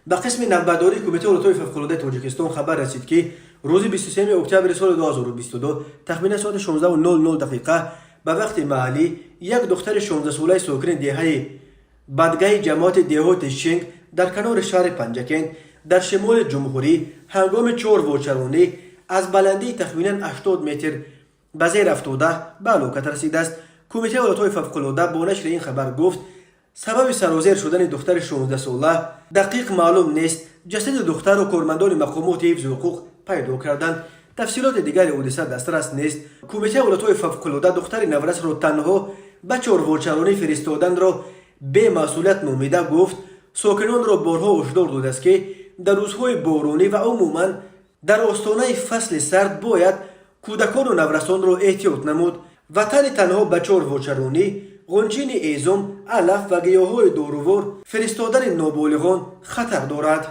Ба қисми навбатдории Кумитаи ҳолатҳои фавқулодаи Тоҷикистон хабар расид, ки рӯзи 23 октябри соли 2022 тахминан соати 16:00 дақиқа ба вақти маҳаллӣ як духтари 16-солаи сокини деҳаи Бадгаи ҷамоати деҳоти Шинг дар канори шаҳри Панҷакент дар шимоли ҷумҳурӣ ҳангоми чорвочаронӣ аз баландии тахминан 80 метр ба зер афтода, ба ҳалокат расидааст. Кумитаи ҳолатҳои фавқулода бо нашри ин хабар гуфт, сабаби сарозер шудани духтари 16-сола дақиқ маълум нест. Ҷасади духтарро кормандони мақомоти ҳифзи ҳуқуқ пайдо карданд. Тафсилоти дигари ҳодиса дастрас нест. Кумитаи ҳолатҳои фавқулода духтари наврасро танҳо ба чорвочаронӣ фиристоданро бемасъулият номида, гуфт, сокинонро борҳо ҳушдор додааст, ки дар рӯзҳои боронӣ ва умуман дар остонаи фасли сард бояд кӯдакону наврасонро эҳтиёт намуд ва тани танҳо ба чорвочаронӣ, ғунчини ҳезум, алаф ва гиёҳҳои дорувор фиристодани ноболиғон хатар дорад.